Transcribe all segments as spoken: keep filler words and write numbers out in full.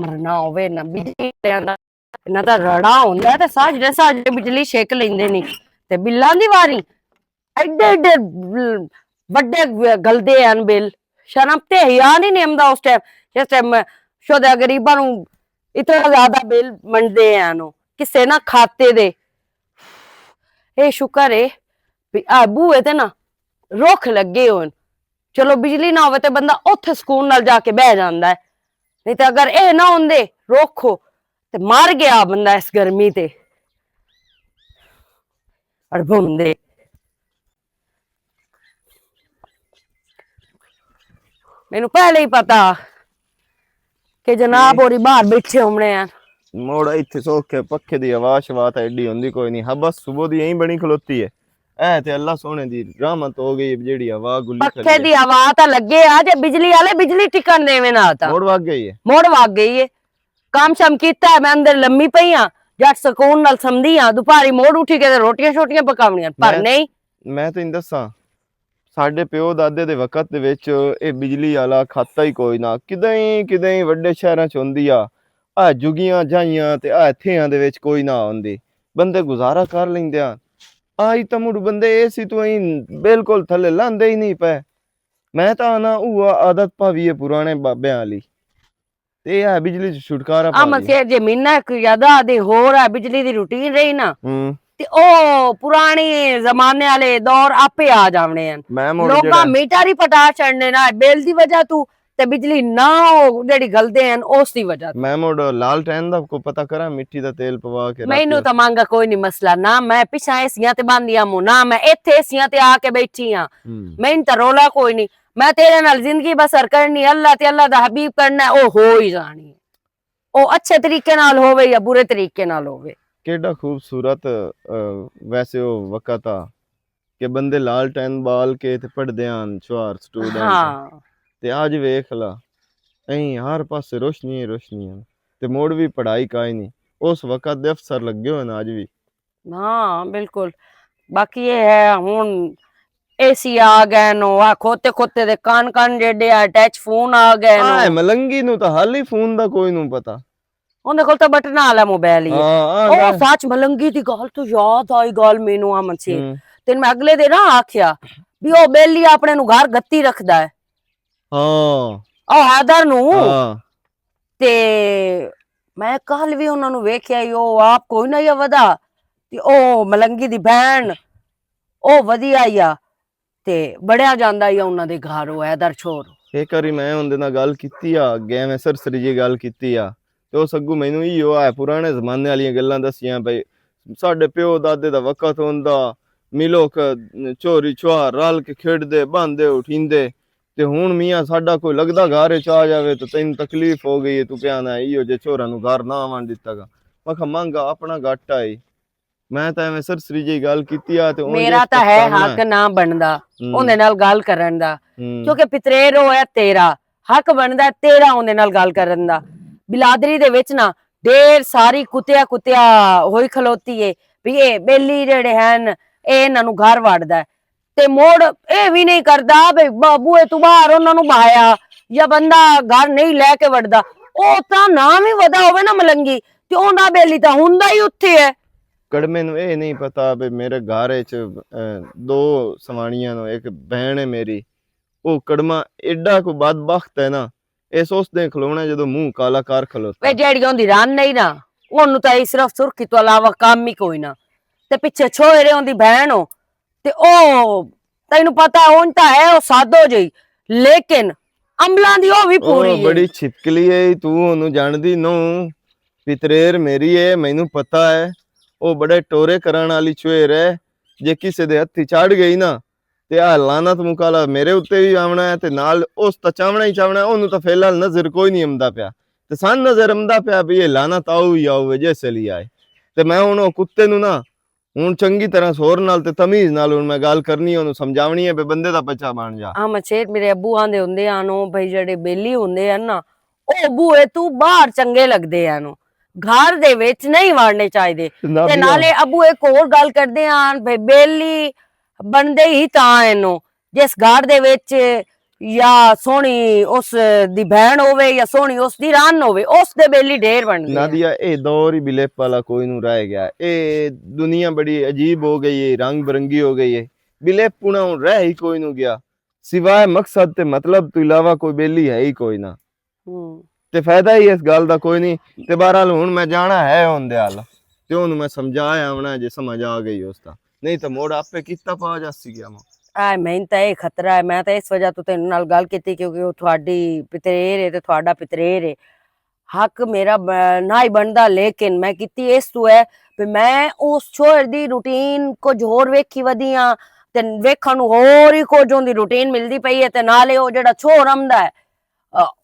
مرنا ہووے نہ، بجلی والے آندا، انہاں دا رڑا ہوندا ہے تے ساجرے ساجرے بجلی چھک لیندے نے۔ تے بلاں دی واری ایڈے ایڈے وڈے گلدے ہن بل، شرم تے حیا نہیں نمدا اس ٹائم، جس ٹائم شودے غریباں نوں اتنا زیادہ بل منڈدے ہن، او کسے نہ کھاتے دے۔ اے شکر اے بھی آ بوئے تے نا رکھ لگے ہون۔ چلو بجلی نہ ہووے تے بندہ اوتھے سکون نال جا کے بہہ جاندا ہے، نہیں تے اگر اے نہ ہوندے رکھ، تے مر گیا بندہ اس گرمی تے۔ اڑبھوندے۔ مینوں پہلے ہی پتا کہ جناب ہوری باہر بیٹھے ہونے ہیں۔ موڑا اتھے سوکھے پکھے دی ہوا شوا تے ایڈی ہوندی کوئی نہیں۔ ہاں، بس صبح دی یہیں بنی کھلوتی ہے۔ اے تے اللہ سونے دی رحمت ہو گئی، جیڑی ہوا گلی پکھے دی ہوا تاں لگے آ، جے بجلی والے بجلی ٹکن دیویں نہ آتا۔ موڑ وگ گئی ہے۔ موڑ وگ گئی ہے۔ کام شام کیتا ہے، میں اندر لمبی پئی ہاں، جٹ سکون نال سمدی ہاں، دوپہری موڑ اٹھی کے تے روٹیاں شوٹیاں پکاونیاں، پر میں نہیں۔ میں تینوں دساں، ساڈے پیو دادے دے وقت دے وچ اے بجلی والا کھاتا ہی کوئی نہ، کدیں کدیں وڈے شہراں چ ہوندی آ، آ جگیاں جائیاں تے آ تھیاں دے وچ کوئی نہ ہوندی، بندے گزارا کر لیندے آ۔ آئی تاں مڑ بندے اے سی تو ایں بالکل تھلے لاندے ہی نہیں پے۔ میں تاں آنا او عادت پاوی ہے پرانے بابیاں والی۔ تے اے بجلی چ چھٹکارا پا احمد لیا۔ شیخ جی، مہینہ ایک یادا دے ہور ہے، بجلی دی روٹین رہی نا۔ ہوں۔ تے او پرانے زمانے والے دور آپے آ جاونے ہیں۔ میں مڑ لوکاں جڑا میٹر ہی پٹا چھڑنے نا، بل دی وجہ تو، تے بجلی نہ ہو جڑی گلدے ہیں، اس دی وجہ تو۔ میں مڑ لال ٹین دا کو پتہ کراں، مٹی دا تیل پوا کے رکھ مینوں لیا۔ تاں مانگا کوئی نہیں مسئلہ، نہ میں پچھاں ایسیاں تے باندھی ہاں، نہ میں ایتھے ایسیاں تے آ کے بیٹھی ہاں۔ ہوں۔ مینوں تاں رولا کوئی نہیں۔ میں تیرے نال زندگی بسر کرنی، اللہ تے اللہ دا حبیب کرنا ہے، او ہو ہی جانی ہے۔ او اچھے طریقے نال ہووے یا برے طریقے نال ہووے۔ کیڈا خوبصورت، آ، ویسے او وقت آ کہ بندے لالٹین بال کے تے پڑھدے ہن، شعار سٹوڈنٹ۔ ہاں۔ تے اج ویکھ لا، ایں ہر پاسے روشنی ہی روشنی ہے۔ تے مڑ وی پڑھائی کائے نہیں۔ اس وقت دے افسر لگے ہوئے نے اج وی۔ ہاں، بالکل۔ باقی یہ ہے، ہن اے سی آ گئے نو، آ کھوتے کھوتے دے کان کان جیڈے آ، ٹچ فون آ گئے نو۔ آئے ملنگی نو تاں حال ہی فون دا کوئی نو پتا۔ اوندے کول تاں بٹن والا موبائل ہی ہے۔ ہاں، آ او گئے۔ سچ ملنگی دی گل تو یاد آئی، گل مینوں آ منسی۔ ہوں۔ تین میں اگلے دن نہ آکھیا بھی او بیلی اپنے نو گھر گتی رکھدا ہے۔ ہاں۔ او حیدر نو۔ ہاں۔ تے میں کل وی انہاں نوں ویکھیا ای، او آپ کوئی نہ یا ودا، تے او ملنگی دی بہن، او ودیا یا، تے بڑیا جاندا یا انہاں دے گھر، او حیدر چھور۔ ایک واری میں اوندے نال گل کیتی آ، اگے میں سرسری جی گل کیتی آ، تے او سگو مینوں ایہو آ پرانے زمانے والیاں گلاں دسیاں پئی، ساڈے پیو دادے دا وقت ہوندا، ملو کے چوری چھوار رل کے کھیڈدے، باندے اٹھیندے، تے ہن میاں ساڈا کوئی لگدا گھر وچ آ جاوے تے تینوں تکلیف ہو گئی ہے، تو کیا نہ ایہو جے چھوراں نوں گھر نہ آون دتا گا۔ میں کہا، منگا اپنا گھاٹا ہے۔ میں تاں ایویں سرسری جی گل کیتی آ تے اون میرا جس تاں ہے تک حق نہ بندا ہوں۔ اوندے نال گل کرن دا۔ ہوں۔ کیونکہ پتریر او ہے تیرا، حق بندا ہے تیرا اوندے نال گل کرن دا۔ بلادری دے وچ نا ڈھیر ساری کتیا کتیا ہوئی کھلوتی ہے، بھی اے بیلی جڑے ہیں، اے انہاں نوں گھر وڑدا ہے۔ تے موڑ اے وی نہیں کردا بھئی ب-، بوئے تو باہر انہاں نوں بہایا یا بندہ گھر نہیں لے کے وڑدا۔ او تاں نہ وی ودا ہووے نا ملنگی، تے اوندا بیلی تاں ہوندا ہی اتھے ہے۔ کڑمے نوں اے نہیں پتا بھئی میرے گھر وچ، اے، دو سوانیاں نوں، ایک بہن ہے میری، او کڑما ایڈا کو بدبخت ہے نا، اس اس دے کھلونا جدوں منہ کالا کر کھلوتا۔ وے جیڑی اوندی رن نہیں نا، اونوں تاں اے صرف سرخی تو علاوہ کام ہی کوئی نہ۔ تے پچھے چھوئے رہے اوندی بہن ہو، تے او تینوں پتہ ہے، اونج تاں ہے، او سادو جئی، لیکن عملاں دی او وی او پوری ہے۔ بڑی چھپکلی ہے، تو اونوں جاندی نو، پتریر میری ہے، مینوں پتہ ہے، او بڑے ٹورے کرن والی چویر ہے، جے کسے دے ہتھی چڑھ گئی نا، تے آ لعنت مکالا میرے اُتے وی آونا ہے، تے نال اس تاں چاونا ہی چاونا ہے، اونوں تاں فی الحال نظر کوئی نہیں آمدا پیا، تے سان نظر آمدا پیا بھی یہ لعنت آؤ ہی آؤ وے جیسے لئی آئے۔ تے میں ہن او کتے نوں نا، ہن چنگی طرح سور نال تے تمیز نال ہن میں گل کرنی ہے، اونوں سمجھاونی ہے، بے بندے دا بچہ بن جا۔ احمد شیر، میرے ابو آندے ہوندے ہن، او بھائی جڑے بیلی ہوندے ہن نا، او بوئے تو باہر چنگے لگدے ہن، گھر دے وچ نہیں وڑنے چاہیدے۔ تے نالے ابو ایک ہور گل کردے ہن، بھائی بیلی بندے ہی تاں ہن، جس گھر دے وچ یا سوہنی اس دی بہن ہووے یا سوہنی اس دی رن ہووے، اس دے بیلی ڈھیر بننی ہے۔ نادیا، اے دور ہی بلیپ والا کوئی نوں رہ گیا۔ اے دنیا بڑی عجیب ہو گئی ہے، رنگ برنگی ہو گئی ہے۔ بلیپ پونا ہن رہ ہی کوئی نوں گیا، سوائے مقصد تے مطلب تو علاوہ کوئی بیلی ہے ہی کوئی نہ۔ تے فائدہ ہی اس گل دا کوئی نہیں۔ تے بہرحال ہن میں جانا ہے ہن دے حال، تے ہن میں سمجھا آونا جے سمجھ آ گئی اس دا، نہیں تے موڑ آپے کیتا پا جاسی گیا ماں۔ آئے میں تے اے خطرہ ہے، میں تے اس وجہ تو تینوں نال گل کیتی کیونکہ او تہاڈی پتریر ہے تے تہاڈا پتریر ہے۔ حق میرا نہ ہی بندا، لیکن میں کیتی اس تو ہے کہ میں اس چھوہر دی روٹین کچھ ہور ویکھی ودی آں، تے ویکھن نوں ہور ہی کچھ اوندی روٹین ملدی پئی ہے۔ تے نالے او جیہڑا چھوہر امدا ہے،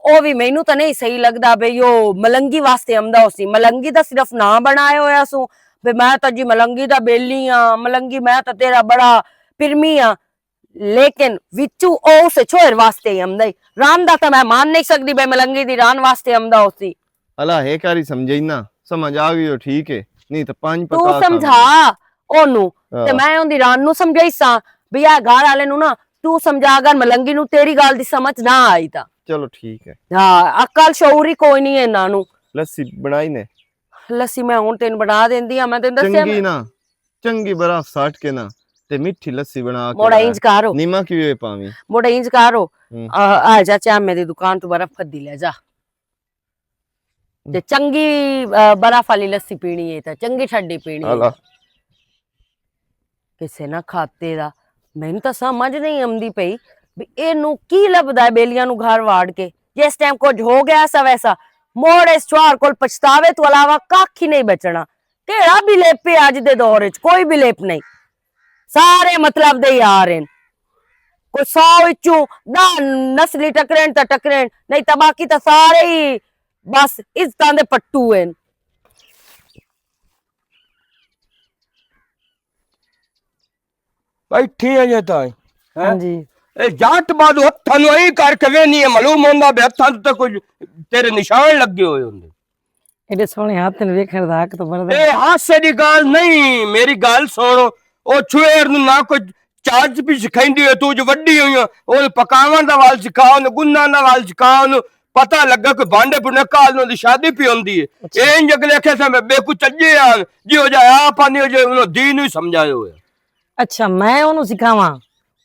او وی مینوں تاں نہیں صحیح لگدا بھئی او ملنگی واسطے امدا ہوسی۔ ملنگی دا صرف ناں بنایا ہویا سوں بھئی میں تاں جی ملنگی دا بیلی آں، ملنگی میں تاں تیرا بڑا پرمی آں۔ لیکن وچوں او اسے چھوہر واسطے ہی امدا ہی۔ ران دا تاں میں مان نہیں سکدی بھئی ملنگی دی ران واسطے امدا ہوسی۔ اللہ ہے کاری سمجھائی نا، سمجھ آ گئی ہو ٹھیک ہے، نہیں تاں پانچ تو پکا سمجھا اونوں۔ تے میں اوندی ران نوں سمجھائی ساں بھئی آ گھر والے نوں نا تو سمجھا، اگر ملنگی نوں تیری گل دی سمجھ نہ آئی تاں۔ چلو ٹھیک ہے۔ ہاں، عقل شعور ہی کوئی نہیں ہے انہاں نوں۔ لسی بنائی نے؟ لسی میں ہن تینوں بنا دیندی ہاں، میں تینوں دسیا چنگی میں نا، چنگی برف سٹ کے نا، تے میٹھی لسی بنا کے موڑا انج کرو۔ نیما کیوں ہے پاویں؟ موڑا انج کرو۔ آ جا چاہ میری دکان تو برف کھدی لے جا۔ تے چنگی برف والی لسی پینی ہے تے چنگی ٹھڈی پینی ہے۔ کسے نہ کھاتے دا۔ مینوں تاں سمجھ نہیں آمدی پئی بھی اینوں کی لبھدا ہے بیلیاں نوں گھر واڑ کے۔ جس ٹائم کچھ ہو گیا سا ویسا، موڑ اس چوار کول پچھتاوے تو علاوہ ککھ ہی نہیں بچنا۔ کیڑا بھی لیپ ہے اج دے دور وچ؟ کوئی بھی لیپ نہیں۔ سارے مطلب دے یار ہیں۔ کوئی سو وچوں دہ نسلی ٹکرین تے ٹکرین، نہیں تاں باقی تاں سارے ہی بس عزتاں دے پٹو ہیں۔ بیٹھی ہے جے تائیں۔ ہاں جی۔ اے جٹ بادو ہتھاں نوں ایں کر کے ویہنی ہے، معلوم ہوندا بے ہتھاں تے کوئی تیرے نشان لگے ہوئے ہوندے۔ ایڈے سوہنے ہاتھ نوں ویکھن دا حق تو بندا۔ اے ہاسے دی گل نہیں، میری گل سن۔ او چھویر نوں نہ کوئی چج بھی سکھائندی ہوئے، تو جو وڈی ہوئی ہے، او پکاون دا وال سکھا، او گناں دا وال سکھا، او پتہ لگا کوئی بانڈے بنے کال نوں دی شادی پی ہوندی ہے۔ اے انج اگلے آکھیا سا میں بے کو چجے آن، جی ہو جائے آپ آنی ہو جائے، انہوں دین ہی سمجھائے ہوئے۔ اچھا، میں انہوں سکھاواں؟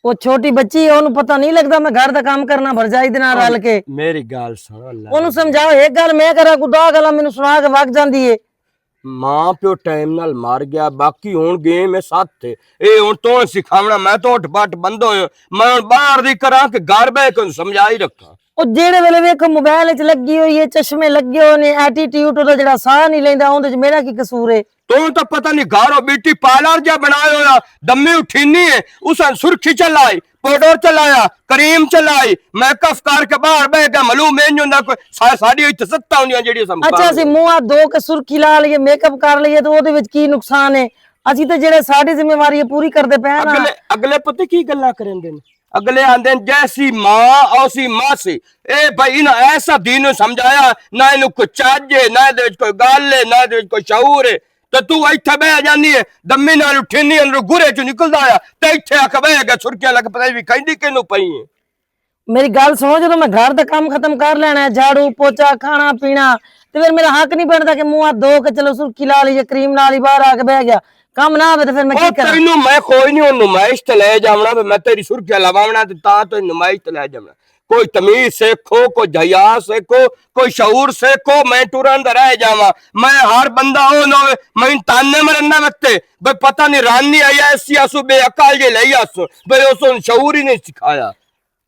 وہ چھوٹی بچی ہے، انہوں پتہ نہیں لگدا میں گھر دا کام کرنا بھرجائی دے نال رل کے۔ میری گل سنو، اللہ انہوں سمجھاؤ، ایک گل میں کراں، کو دو گلاں مینوں سنا کے وگ جاندی ہے۔ ماں پیو ٹائم نال مر گیا، باقی ہن گیم ہے ساتھ تے۔ اے ہن تو سکھاونا، میں تو اٹھ بٹ بند ہویا۔ میں ہن باہر دی کراں کہ گھر بہ کے سمجھائی رکھاں۔ او جیڑے ویلے ویکھو موبائل وچ لگی ہوئی ہے، چشمے لگے ہوئے نے، ایٹیٹیوڈ، اودا جیڑا ساہ نہیں لیندا، اوندے وچ میرا کی قصور ہے؟ تو تاں پتہ نہیں گھر او بیوٹی پارلر جا بنایا ہویا، دمی اٹھینی ہے، اس نے سرخی چلائی، پاؤڈر چلایا، کریم چلائی، میک اپ کر کے باہر بہ گیا، معلوم ہے نہیں ہوندا کوئی سا-، ساڈی اتھے ستاں ہوندیاں جیڑی سم اچھا، اسی منہ ہاتھ دھو کے سرخی لا لئیے، میک اپ کر لئیے، تے اوہدے وچ کی نقصان ہے؟ اسی تے جیڑے ساڈی ذمہ واری ہے، پوری کردے پئے ہاں۔ اگلے، اگلے پتہ کی گلاں کرندے نے؟ اگلے آندے نے، جیسی ماں، اوسی ماسی۔ اے بھائی، انہاں ایسا دین نوں سمجھایا، نہ اینوں کوئی چج ہے، نہ ایہدے وچ کوئی گل ہے، نہ ایہدے وچ کوئی شعور ہے۔ تے تو ایتھے بہ جانی ہے، دمی نال اٹھینی، اندروں گرے چوں نکلدا آیا، تے ایتھے آ کے بہ گیا، سرکیاں لگ پتہ بھی کہندی کینوں پئی ہے۔ میری گل سنو، جدوں میں گھر دا کم ختم کر لینا ہے، جھاڑو، پوچا، کھانا، پینا، تے پھر میرا حق نہیں بندا کہ منہ ہاتھ دھو کے چلو سرخی لا لئیے، کریم لا لئی، باہر آ کے بہ گیا۔ کم نہ ہوے تے پھر میں او کی کراں؟ تینوں میں کوئی نہیں، او نمائش تے لے جاونا، میں تیری سرخیاں لواونا، تے تاں تو نمائش تے لے جاونا۔ کوئی تمیز سیکھو، کوئی حیا سیکھو، کوئی شعور سیکھو، میں ٹرن دا رہ جاواں۔ میں ہر بندہ او نہ ہوے، میں تانے مرنا وتے، بھئی پتہ نہیں رن نہیں آیا، ایسی آسو بے عقل جے لئی آسو، بھئی اس نوں شعور ہی نہیں سکھایا۔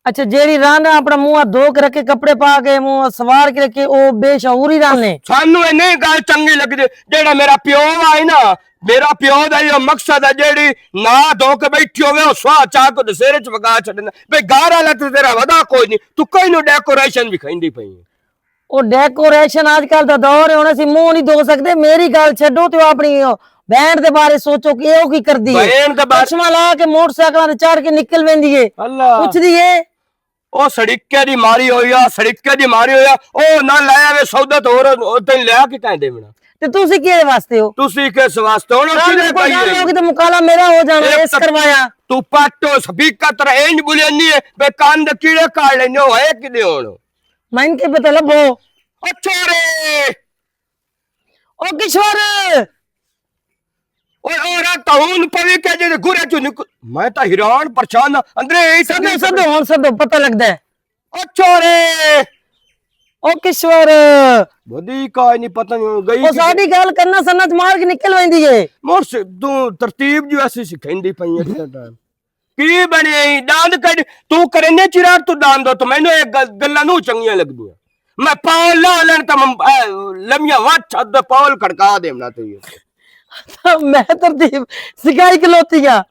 اچھا، جیڑی رن اپنا منہ ہاتھ دھو کے رکھے، کپڑے پا کے، منہ سوار کے رکھے، او بے شعور ہی رن ہے۔ سانو اینے گل چنگی لگدی، جیڑا میرا پیو آئی نا، میرا پیو دا یہ مقصد ہے، جیڑی نہ دھو کے بیٹھی ہوے، او سوا چا کو دسیرے چ وگا چھڈنا۔ بے گھر والا تے تیرا ودا کوئی نہیں، تو کوئی نو ڈیکوریشن وکھائندی پئی ہے۔ او ڈیکوریشن اج کل دا دور ہے، ہن اسی منہ نہیں دھو سکدے۔ میری گل چھڈو تے او اپنی او بینڈ دے بارے سوچو کہ او کی کردی ہے۔ بینڈ دے بارے چشمہ لا کے موٹر سائیکلاں تے چڑھ کے نکل ویندی ہے۔ اللہ۔ پوچھدی ہے۔ او سڑکے دی ماری ہوئی آ، سڑکے دی ماری ہوئی آ۔ او نہ لایا وے سودا تے ہور، او تین لیا کے کہیں دیونا؟ تے تسی کیہدے واسطے ہو؟ تسی کس واسطے ہو؟ کل کیڑے کوئی گل پائی ہے؟ ہوگی تے مقابلہ میرا ہو جانا، ایک ریس ط-، کروایا۔ تو پٹو سپیکر تر اینج بولینی ہے، بے کان دے کیڑے کاڑ لینے ہوئے کدے ہون؟ میں ان کے پتہ لبھو۔ اچھا رے۔ او کشور۔ اوئے، او رات تہون پوی کہ جے گرے چوں نکل، میں تاں حیران پریشان ہاں۔ اندرے ایک سدو، سدو، ہن سدو، پتہ لگدا ہے۔ او چھوڑے۔ او کشور۔ بدی کا نہیں پتہ نہیں گئی او کہ ساڈی گل کرنا سنت مار کے نکل ویندی ہے۔ مور سے دو ترتیب جو ایسی سکھیندی پئی ہے اتنا ٹائم۔ کی بنے ای ڈاند کڈ، تو کرنے چرار تو ڈاند دو، تو مینوں ایک گل، گلاں نوں چنگیاں لگدیاں۔ میں پاول لا لین تے میں، اے، لمیاں وٹ چھد پاول کھڑکا دیونا تے۔ میں ترتیب سکھائی کھلوتی آ۔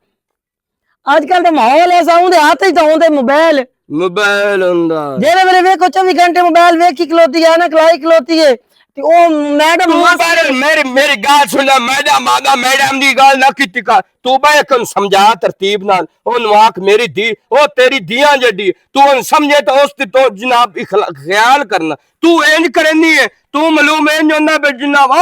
اج کل تے ماحول ایسا ہوندے ہاتھ وچ تے ہوندے موبائل۔ موبائل ہوندا۔ جیڑے ویلے ویکھو چوبی گھنٹے موبائل ویکھی کھلوتی ہے، نہ کھلائی کھلوتی ہے۔ تے او میڈم تو ماس- پر میری، میری گال سن لے، میڈم آگا، میڈم دی گال نہ کیتی کر۔ تو بہ کن سمجھا ترتیب نال۔ او نواک میری دی، او تیری دیاں جڈی۔ تو ان سمجھے تو اس تے تو جناب اخلا-، خیال کرنا۔ تو انج کرنی ہے، تو معلوم ہے انج ہوندا بے جناب، او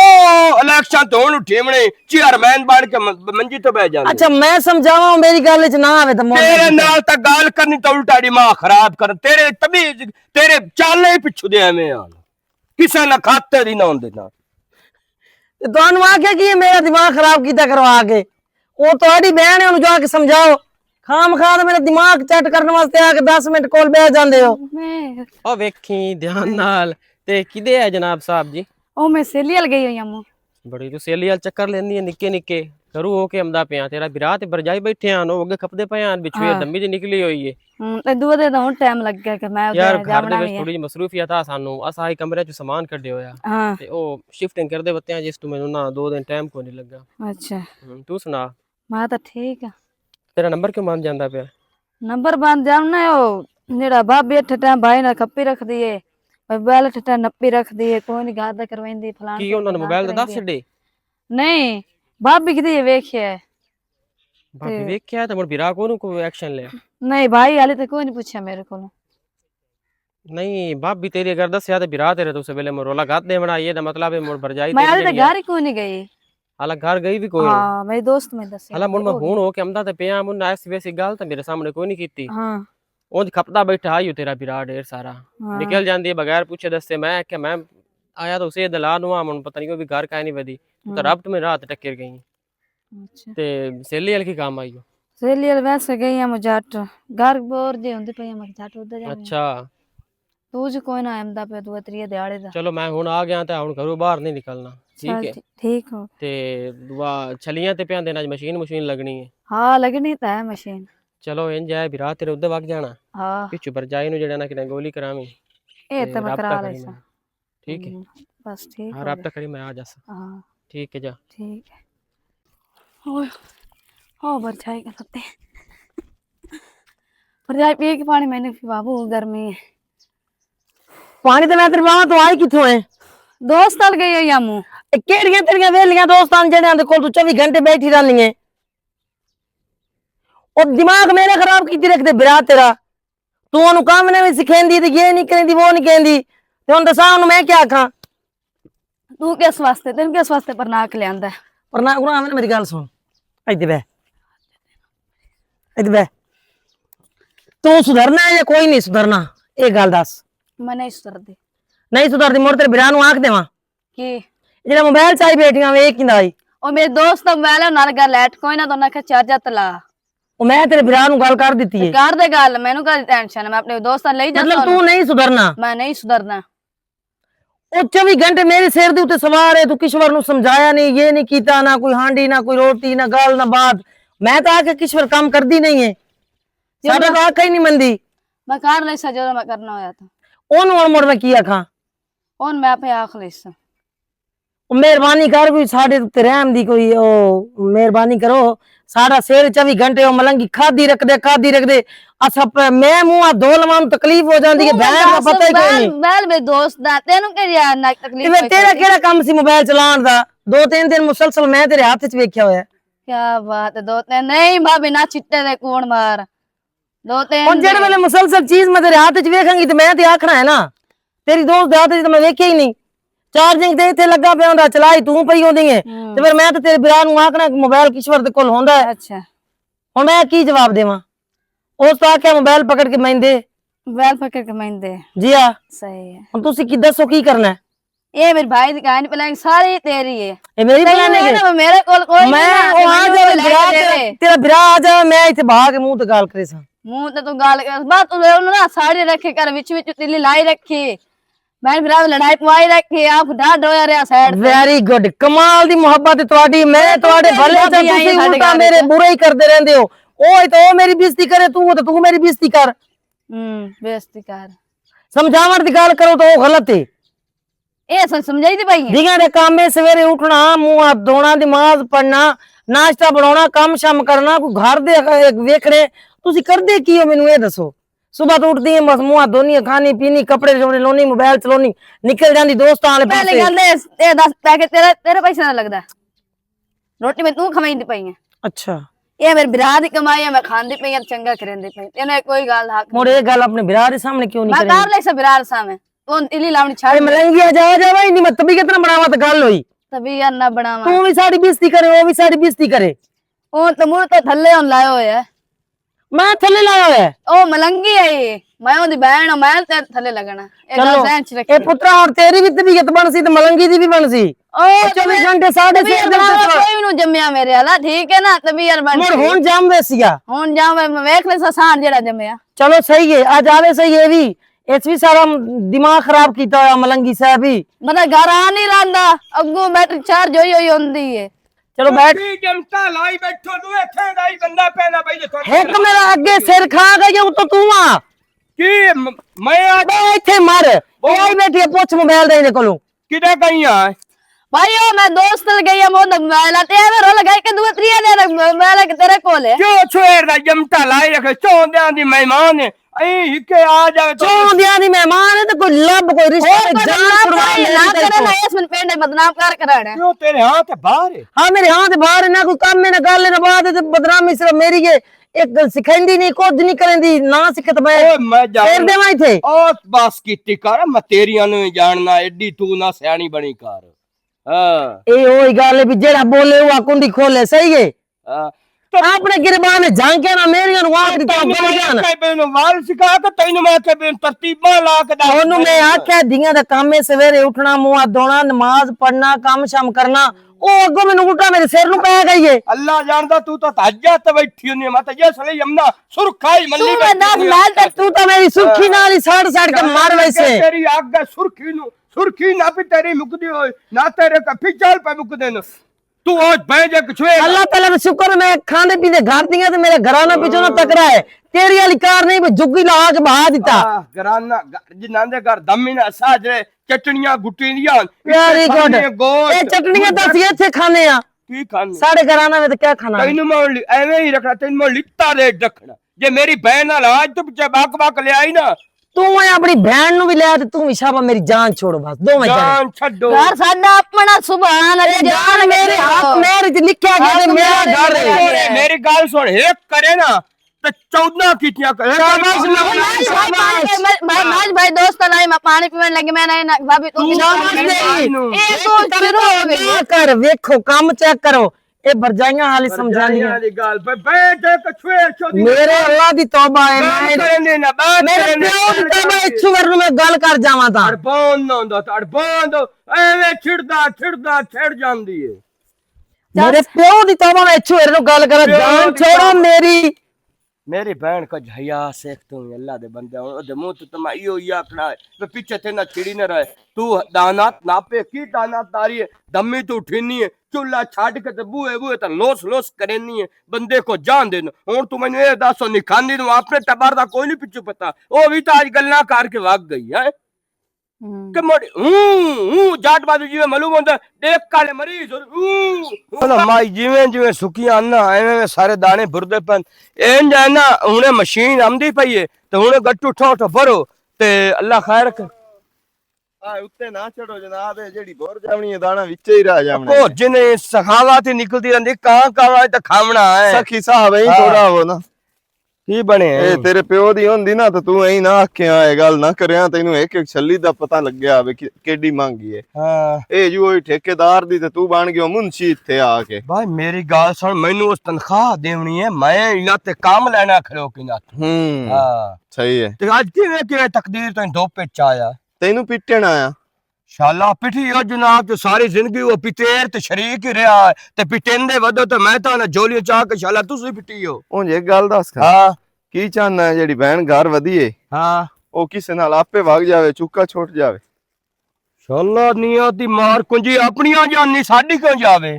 الیکشن تے ہن اٹھیونے، چیئرمین بن کے من-، منجی تے بہ جاندے۔ اچھا، میں سمجھاواں، میری گل وچ نہ آوے تے موڈی تیرے تے۔ نال تاں گل کرنی تے الٹا دماغ خراب کر، تیرے تمیز، تیرے چالے ہی پچھو دے ایویں آن۔ کسے نہ کھاتے دی نہ ہوندے نہ۔ تے تانوں آکھیا کی میرا دماغ خراب کیتا کرو آ کے؟ او تہاڈی بہن ہے، اونوں جا کے سمجھاؤ۔ خام خواہ میرا دماغ چٹ کرن واسطے آ کے دس منٹ کول بیٹھ جاندے ہو۔ او ویکھی دھیان نال۔ تے کدے ہے جناب صاحب جی؟ او میں سیلی ال گئی ہوئی ہوں۔ بڑی تو سیلی ال چکر لیندی ہے نکے نکے۔ گھروں ہو کے آمدا پیاں، تیرا بھرا تے بھرجائی بیٹھے ہن، او اگے کھپدے پئے ہن، وچوں اے ہاں۔ دمی دی نکلی ہوئی ہے۔ ہوں، تے دوے دے تاں ہن ٹائم لگ گیا کہ میں یار، ادھر گھر دے جاونا وچ بھی ہے۔ تھوڑی جہی مصروفیت آ سانوں، اساں ہی کمرے چ سامان کڈھے ہویا۔ ہاں۔ تے او شفٹنگ کردے وتے آں، جس تو مینوں نہ دو دن ٹائم کوئی نہیں لگا۔ اچھا۔ ہوں، تو سنا؟ میں تاں ٹھیک ہاں۔ تیرا نمبر کیوں بند جاندا پیا؟ نمبر بند جاننا ہے، او جیڑا بابے اٹھے ٹائم بھائی نال کھپی رکھدی ہے، موبائل اٹھے ٹائم نپی رکھدی ہے، کوئی نہیں گھر دا کرویندی، فلان کی انہاں نے موبائل دا دس چھڈے؟ نہیں، بابی کدی ویکھیا ہے۔ بھابی تے ویکھیا تے مڑ بھرا کونوں کوئی ایکشن لیا؟ نہیں بھائی، حالے تے کوئی نہیں پوچھیا میرے کولوں۔ نہیں، بھابی تیری اگر دسیا تے بھرا تیرے تو اس ویلے مڑ رولا گات دے بنا، یہ دا مطلب ہے مڑ بھرجائی میں تیری حالے تے جیڑی ہے۔ گھر ہی کوئی نہیں گئی۔ حالا گھر گئی بھی کوئی نہیں۔ ہاں، میرے دوست میں دسیا حالا مڑ میں ہون ہو کے امدا تے پیا، مڑ ایس ویسی گل تے میرے سامنے کوئی نہیں کیتی۔ ہاں۔ اونج کھپدا بیٹھا آئی تیرا بھرا ڈھیر سارا۔ ہاں۔ نکل جاندی ہے بغیر پوچھے دسے، میں کہ میں آیا تو اسے دلا نو آ، مڑ پتہ نہیں کوئی بھی گھر کائے نہیں ودی۔ تو ہاں۔ ربط میں رات ٹکر گئی۔ اچھا۔ تے سیلی ال کی کام آئی ہو؟ سیلی ال ویسے گئی ہم جٹ، گھر بور جے ہوندے پئی ہم جٹ ادھر جانے۔ اچھا۔ تو جی کوئی نہ آمدا پہ دو تری دیہاڑے دا۔ چلو میں ہن آ گیا تے ہن گھروں باہر نہیں نکلنا، ٹھیک ہے؟ ٹھیک ہو۔ تے دعا چھلیاں تے پیاں دینا، مشین مشین لگنی ہے۔ ہاں، لگنی تے ہے مشین۔ چلو انج ہے، بھرا تیرے ادھر وگ جانا۔ ہاں۔ پچھو بھرجائی نو جڑا نہ کنے گولی کراویں۔ اے تے میں کرا لیساں۔ ٹھیک ہے؟ ہوں، بس ٹھیک ہاں، ہو رابطہ گیا۔ کری، میں آ جاساں۔ ہاں۔ ٹھیک ہے جا۔ ٹھیک ہے۔ اوہ، اوہ، بھرجائی کا ستے۔ بھرجائی پی کے پانی میں نے پی بابو، گرمی ہے۔ پانی تے میں تیرے بابا تو آئی کتھوں ہے؟ دوست آل گئی ہوئی ہم۔ اے کیڑیاں تیریاں ویلیاں دوستاں جڑے آندے کول تو چوبی گھنٹے بیٹھی رہنی ہے؟ او دماغ میرا خراب کیتی رکھدے برا تیرا۔ تو انہوں کام نہ بھی سکھیندی تے یہ نہیں کریندی، وہ نہیں کریندی۔ تے ہن دساں انہوں میں کیا آکھاں؟ تو کس واسطے، تینوں کس واسطے پرناک لیاندا ہے؟ پرناک نہ آوے نا، میری گل سن۔ ایدے بہ۔ ایدے بہ۔ تو سدھرنا ہے یا کوئی نہیں سدھرنا؟ یہ گل دس۔ میں نہیں سدھردی۔ نہیں سدھردی، مڑ تیرے بھرا نوں آکھ دیواں۔ کی؟ جڑا موبائل چائی بیٹھیاں وے، یہ کیندا آئی؟ او میرے دوست دا موبائل ہے، انہاں گھر لیٹ کوئی نہ، تو انہاں آکھیا چارجر تے لا۔ او میں تیرے بھرا نوں گل کر دتی ہے۔ کر دے گل، مینوں کاہدی ٹینشن ہے، میں اپنے دوستاں لئی جاتا مطلب ہوں۔ تو نہیں سدھرنا؟ میں نہیں سدھرنا۔ او چوبی گھنٹے میرے سر دے اوتے سوار ہے، تو کشور نوں سمجھایا نہیں، یہ نہیں کیتا، نہ کوئی ہانڈی، نہ کوئی روٹی، نہ گل، نہ بات۔ میں تو آ کے کشور کام کردی نہیں ہے۔ ساڈا تو آکھا ہی نہیں مندی۔ میں کر لیسا جو میں کرنا ہویا تھا۔ اونوں ہن مڑ میں کی آکھاں؟ ہن میں آپے آکھ لیسا۔ او مہربانی کر، کوئی ساڈے تے رحم دی کوئی، او، مہربانی کرو۔ ساڈا سر چوبی گھنٹے او ملنگی کھادی رکھدے، کھادی رکھدے۔ اساں پ-، میں منہ ہتھ دھو لواں، تکلیف ہو جاندی ہے، بہن دا پتہ ہی کوئی نہیں۔ موبائل میرے دوست دا، تینوں کیڑی آ نہ تکلیف تے پھر تیرا کیڑا کم سی موبائل چلان دا؟ دو تین دن مسلسل میں تیرے ہاتھ وچ ویکھیا ہویا۔ کیا بات ہے، دو تین، نہیں بھابی، نہ چھٹے دے کون مار۔ دو تین ہن جڑے دے۔ ویلے مسلسل چیز میں تیرے ہاتھ وچ ویکھاں گی تے میں تے آکھنا ہے نا، تیری دوست دے ہاتھ وچ تے میں ویکھیا ہی نہیں۔ چارجنگ تے اتھے لگا پیا ہوندا، چلائی توں پئی ہوندی ہے۔ تے پھر میں تے تیرے برا نوں آکھنا کہ موبائل کشور دے کول ہوندا ہے۔ اچھا۔ ہن میں کی جواب دیواں؟ اس تو آکھیا موبائل پکڑ کے میں دے۔ موبائل پکڑ کے میں دے۔ جی ہاں۔ صحیح ہے۔ ہن تسی کی دسو کی کرنا ہے؟ اے میرے بھائی دی کہانی پلان ساری تیری ہے۔ اے میری پلان ہے کہ میرے کول کوئی میں او آ جاوے برا، تیرا برا آ جاوے، میں ایتھے بہا کے منہ تے گال کرے ساں۔ منہ تے تو گال کر، بس تو انہاں ساڑی رکھے کر، وچ وچ تیلی لائی رکھی۔ میں بھرا لڑائی پوائی رکھی، آپ ڈاڈ ہویا رہیا سائیڈ تے۔ ویری گڈ، کمال دی محبت ہے تہاڈی۔ میں تہاڈے بھلے چاہندی سی، الٹا میرے برے ہی کردے رہندے ہو۔ او تے او میری بےزتی کرے، تو تے تو میری بےزتی کر۔ ہوں، بےزتی کر۔ سمجھاوݨ دی گل کرو تے او غلط ہے۔ اے اساں سمجھائی دی پئی ہے۔ دیگاں دے کام ہے، سویرے اٹھنا، منہ ہاتھ دھونا، نماز پڑھنا، ناشتہ بناونا، کم شم کرنا، کوئی گھر دے ویکھنے، تسی کردے کی ہو مینوں اے دسو؟ صبح تو اٹھدی ہیں، بس منہ ہاتھ دھونی ہیں، کھانی پینی، کپڑے شپڑے لونی، موبائل چلونی، نکل جاندی دوستاں والے پہلے پاسے۔ گل تے اے دس پیکے تیرے، تیرے پیسے نہ لگدا۔ روٹی میں تو کھوائی دی پئی ہیں۔ اچھا۔ اے میرے برا دی کمائی ہے، میں کھاندی پئی ہاں، چنگا کریندی پئی ہاں۔ تینوں کوئی گل حق مڑ نہیں۔ اے گل اپنے برا دے سامنے کیوں نہیں میں کرے؟ کر لے سا برا دے سامنے۔ تو الی لاونی چھڑ اے دے۔ ملنگیا جا جا، وے نہیں مت بھی کتنا بڑا وقت گل ہوئی۔ تبھی یار نہ بناواں۔ تو بھی ساڈی بےزتی کرے، وہ بھی ساڈی بےزتی کرے۔ او تے مڑ تے تھلے ہن لایا ہویا ہے۔ میں تھلے لایا ہویا ہے۔ او ملنگی ہے یہ۔ میں اودی بہن ہاں، میں تے تھلے لگنا۔ اے گل چلو، ذہن چ اے رکھی۔ پترا، ہن تیری بھی طبیعت بن سی تے ملنگی دی بھی بن سی۔ او چوبی گھنٹے ساڈے سر دے تے کوئی نو جمیا میرے والا، ٹھیک ہے نا؟ طبیعت بن مڑ سی۔ ہن جم ویسیا۔ ہن جم وے، میں ویکھ لے سا سان جڑا جمیا۔ چلو صحیح ہے، آ جاوے صحیح ہے بھی۔ اس بھی سارا دماغ خراب کیتا ہویا ملنگی صاحب ہی۔ بندہ گھر آ نہیں رہندا، اگوں بیٹری چارج ہوئی ہوئی ہوندی ہے۔ چلو بیٹھ۔ تسی جمتا لائی بیٹھو، تو ایتھے دا ہی بندہ پیدا بھائی جتھوں ہک میرا اگے سر کھا گئی، اتوں تو آ۔ کی م-، میں آ بے ایتھے مر۔ بے آئی بیٹھی ہے، پوچھ موبائل دے اینے کولوں۔ کدے گئی آ؟ بھائی، او میں دوست لگئی آ، موبائل آ، تے ایویں رول گئی کہ دوے تریے دے موبائل آ کہ تیرے کول ہے۔ کیوں چھوڑ دا جمتا لائی رکھے، چون دیاں دی مہمان ہے۔ ایں ہکے آ جاوے تو چون دیاں دی مہمان ہے تے کوئی لب کوئی رشتہ او تے کوئی جان بدنام چھڑوا کرے، لے نہ تے کرے، نہ اس من پنڈ بدنام کر کرانا۔ کیوں تیرے ہاں تے باہر ہے؟ ہاں، میرے ہاں تے باہر ہے، نہ کوئی کم ہے، نہ گل ہے، نہ بات ہے، تے بدنامی صرف میری ہے۔ ایک گل سکھائندی نہیں، کچھ نہیں کریندی، نہ سکھت میں۔ او میں جان پھر دیواں ایتھے۔ او بس کیتی کر، میں تیریاں نوں ہی جاننا، ایڈی تو نہ سیانی بنی کر۔ ہاں۔ اے اوہی گل ہے بھی جیڑا بولے، او کنڈی کھولے، صحیح ہے؟ ہاں۔ تے اپنے گربان جھانکے نا، میریاں نوں آکھ دتا، تینوں بول میں جان۔ آکھیا بینوں وال سکھا کے، تینوں میں آکھیا بینوں ترتیباں لا کے دس۔ اونوں میں آکھیا، دیاں دا کم ہے، سویرے اٹھنا، منہ ہاتھ دھونا، نماز پڑھنا، کم شم کرنا۔ او اگوں مینوں الٹا میرے سر نوں پے گئی ہے۔ اللہ جاندا، تو تاں تہجد تے بیٹھی ہوندی ہے، میں تاں جس لئی یمنا سرخائی ملی تو میں بیٹھی دس ہوندی ہے۔ محل تے تو تاں میری سرخی نال ہی سڑ سڑ کے مر ویسے۔ تیری اگ ہے سرخی نوں، سرخی نہ پی تیری مکدی ہوئی، نہ تیرے تے پچھل پہ مکدے نے۔ تو آج بہ جا کچھ ہوئے گا۔ اللہ تعالیٰ دا شکر، میں کھانے پینے گھر دیاں تے میرا گھرانہ پچھوں نہ تکڑا ہے۔ تیری والی کار نہیں، میں جھگی لا کے بہا دیتا۔ آہ، گھرانہ، گھر، جنہاں دے گھر دمی نہ ساج رہے، چٹنیاں گٹی دیاں۔ پیاری گڈ۔ گوشت، اے چٹنیاں تو اسی ایتھے کھانے آ۔ کی کھانے؟ ساڈے گھرانہ میں تو کیا کھانا ہے؟ تینوں میں لی-، ایویں ہی رکھنا، تینوں میں لتا دے رکھنا۔ جے میری بہن نال آج تو پچھے بک بک لے آئی نا، تو اے اپنی بہن نوں وی لے تے تو وی شابا میری جان چھوڑو بس، دوویں جنے۔ جان چھڈو۔ گھر ساڈا اپنا، سبحان اللہ، اے جان جان میرے ہاتھ میرے تے لکھیا گیا تے میرا گھر ہے۔ میری گل سن، ہک کرے نا تے چودہ کیتیاں کرے۔ شاباش، شاباش۔ میں، میں، میں، میں بھائی دوست لائے، میں پانی پیون لگی، میں نے نہ، بھابی تو شاباش میری۔ اے تو شروع ہو گئی۔ کر، ویکھو، کم چیک کرو۔ اے برجائیاں حالی سمجھاندیاں۔ برجائیاں دی گل، بے-، بیٹھ اے کچھوے اچھو دی میرے اللہ دی توبہ ہے، گل میں کرن دے نہ، بات میرے کرن دے، پیو دی گل توبہ کرن دے۔ اچھو ورنہ میں گل کر جاواں تاں۔ اڑبان نہ ہوندا تاں اڑبان دو، ایویں چھڑدا، چھڑدا، چھڑ جاندی ہے۔ میرے پیو دی توبہ میں اچھو ورنہ گل کر پیو جان دی چھوڑو توبہ۔ میری۔ میری بہن کچھ حیا سیکھ تو، اللہ دے بندے، ہن اودے منہ تے تما ایو ہی آکھنا ہے، تے پیچھے تے نہ چھڑی نہ رہے۔ تو دانات ناپے کی دانات داری ہے، دمی تو اٹھینی ہے، چولہا چھڈ کے تے بوئے بوئے تے لوس لوس کرینی ہے، بندے کو جان دین۔ ہن تو مینوں اے دس، او نکھاندی نوں اپنے ٹبر دا کوئی نہیں پچھو پتا، او وی تاں اج گلاں کر کے وگ گئی ہے۔ ہوں۔ کہ مڑ ہوں، ہوں، جٹ بازو جیویں معلوم ہوندا، ڈیک کالے مریض، ہوں، ہوں۔ چلو مائی جیویں جیویں سکیاں آنا، ایویں ایویں سارے دانے بھردے پن۔ انج ہے نا، ہنے مشین آمدی پئی ہے، تے ہنے گٹو ٹھو ٹھو بھرو، تے اللہ خیر کر۔ آ، اُتے نہ چڑھو جناب، اے جیڑی بور جاونی ہے، دانا وچے ہی رہ جاونا ہے۔ جنے سخاوت ہی نکلدی رہندی، کاں کاں تے کھاونا ہے۔ سخی صاحب، ایں ہاں۔ تھوڑا ہو نا۔ کی بنے؟ اے تیرے پیو دی ہوندی نا، تے توں ایں نہ آکھیا، اے گل نہ کریا، تینوں ایک ایک چھلی دا پتہ لگیا ہوے کہ کیڈی مہنگی ہے۔ ہاں۔ اے جو ہوئی ٹھیکیدار دی، تے توں بن گیو منشی اتھے آ کے۔ بھائی، میری گل سن، مینوں اس تنخواہ دیونی ہے، میں انہاں تے کام لینا کھلو کے نہ۔ ہوں۔ ہاں۔ صحیح ہے۔ تے اج کیویں، کیویں تقدیر تو دو پچ آیا؟ تینوں پٹن آیا۔ شالا پٹھی ہو جناب، تے ساری زندگی وہ پتیر تے شریک ہی رہیا ہے۔ تے پٹیندے ودو تے میں تاں نہ جولیاں چا کے شالا تسی پٹھی ہو۔ اونج ایک گل دس کر۔ ہاں۔ کی چاہنا ہے جیڑی بہن گھر ودی ہے؟ ہاں۔ او کسے نال آپے وگ جاوے، چکا چھوٹ جاوے۔ شالا نیا دی مار کنجی اپنی آ جانی، ساڈی کیوں جاوے؟